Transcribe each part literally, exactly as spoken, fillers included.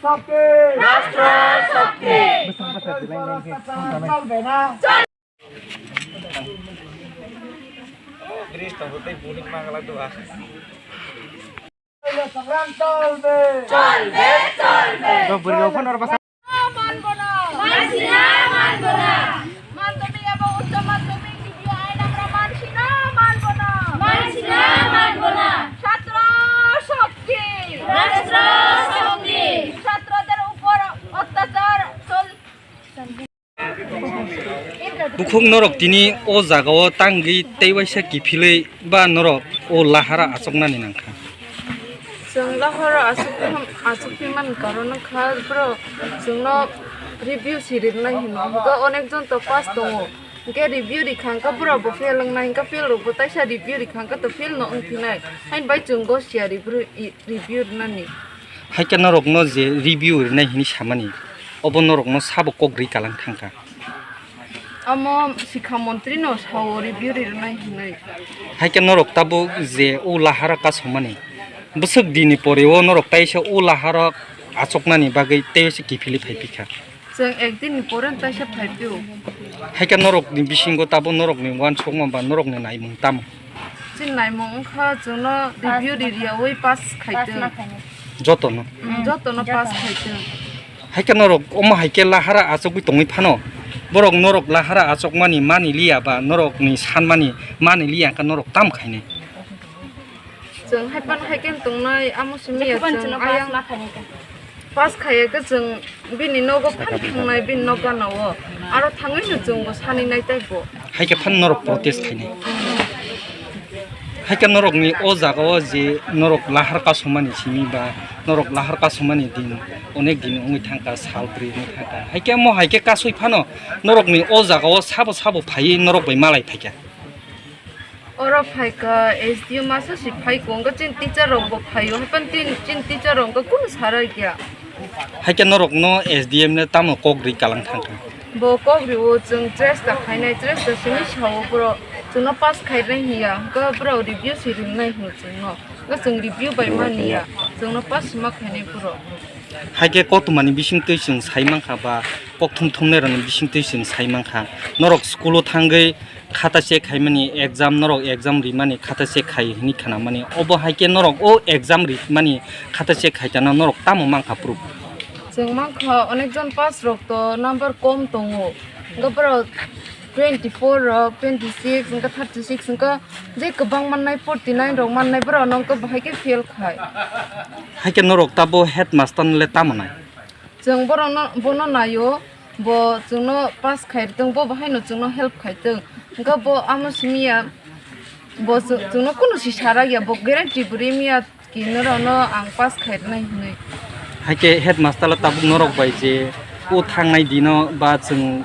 শক্তি। রাষ্ট্র শক্তি। সংগ্রাম চলবে। চলবে, চলবে। মানব না। মানছি না, মানব না। মাধ্যমিক এবং উচ্চ মাধ্যমিক ডিগ্রি আইন আমরা মানছি না, মানব না। মানছি না, মানব না। ছাত্র শক্তি। রাষ্ট্র শক্তি। ছাত্রদের উপর অত্যাচার চল- Bukhuk norok tini o jaga o tangwi tei waisa kiphilwi ba norok o lahara achuknani nangkha. Chwng lahara achukphi, achukphi man karon wngkha borok chwngno review si rinai hino. Hinkhe onek jon to pass tongo. Hinkhe review rikha hinkhe borok bo fail wngnai hinkhe fail rok bo taisa review rikha hinkhe to fail no wngphinai. Haini bai chwng go siya review, review rinani. Haikhe norokno je review rinai hinwi samani, obo norokno sabo kok rwi kalang thangkha. Omo sikha montri no sao review rinai hinwi. Haikhe norok tabuk je o lahara kasomani, bwswk dini pore o norok taisa o lahara achuknani bagwi tei se kiphilwi phai phikha. Chwng ekdin ni pore taisa phai phio. Haikhe norok ni bisingo tabuk norok ni uansukma ba norok ni naimung tamo? Chini naimung wngkha chwngno review ririyaui pass khaitwng. Jotono? Mm, jotono pass khaitwng. Haikhe norok omo haikhe lahara achukgwi tongwi phano, borok norok lahara achukmani mani liya ba norok ni sanmani mani liya wngkha norok tamo khainai? Chwng haiphano haikhe tongnai amo simi ya chwng ayang pass khaiya khe chwng bini nogo phan thangnai bini nok gana o aro thangwi no chwng bo sani nai tei bo. Haikhe phan norok protest khainai. Haikhe norok ni o jaga o je norok lahar kasumani simi ba norok lahar kasumani din onek din wngwi thangkha sal bwrwi wngwi thangkha. Haikhe mo haikhe kasui phano norok ni o jaga o sabo sabo phaiwi norok bai malai phaikha. Oro phaikha S D M masa si phaikha, wngkha chini teacher rok bo phaio, haikhe chini, chini teacher rok wngkha kunu sara ya. Haikhe norokno S D M le tamo kok ri kalang thangkha? Bo kok rio, chwng chesta khainai, chesta simi sao borok chwngno pass khainai hiya, wngkha borok review si rinai hino chwngno, wngkha chwng review bai mani ya, chwngno pass ma khainai borok. Haikhe koktwmani bisingtwi chwng sai mankha ba kok thum thumnai rokni bisingtwi chwng sai mankha, norok school o thangwi khata check khaimani exam, norok exam rimani khata check khai hwnwi khnamani, obo haikhe norok o exam rimani khata check khaitano norok tamo mankha proof? Chwng mankha onek jon pass rok to number kom tongo, wngkha borok twenty four rok, twenty six, wngkha thirty six, wngkha je kwbang mannai forty nine rok mannai borok no wngkha bahai khe fail khai. Haikhe norok tabo headmaster le tamo nai? Chwng borokno, bono naio, bo chwngno pass khai tong, bo bo haino chwngno help khai tong. Wngkha bo amo simi ya, bo chwng, chwngno kunu si sarak ya, bo guarantee bo ri miya ki norokno ang pass khai rwnai hinwi. Haikhe headmaster le tabuk norok bai je o thangnai dino ba chwng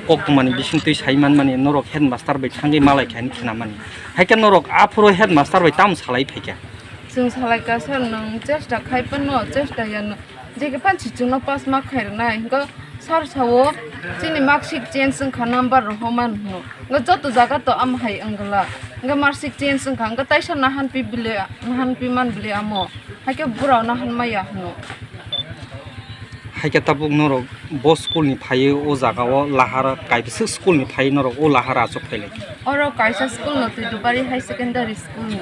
koktwmani bisingtwi sai manmani norok headmaster bai thangwi malai khai hinwi khnamani. Haikhe norok aphuru headmaster bai tamo salai phaikha? Chwng salai ka sir, nwng chesta khai phano chesta ya, je khe phan si chwngno pass ma khai rwnai. Hinkhe sir sao chini mark sheet change wngkha, number rohorman hino. Hinkhe joto jaga to amo hai wngla. Hinkhe mark sheet change wngkha, hinkhe taisa nahan pi bile, nahan pi man bile amo. Haikhe borok nahan maya hino. Haikhe tabuk norok bo school ni phaiwi o jaga o lahara kaisa school ni phaiwi norok o lahara achuk phailai? Oro kaisa school no Twidubari High Secondary School ni.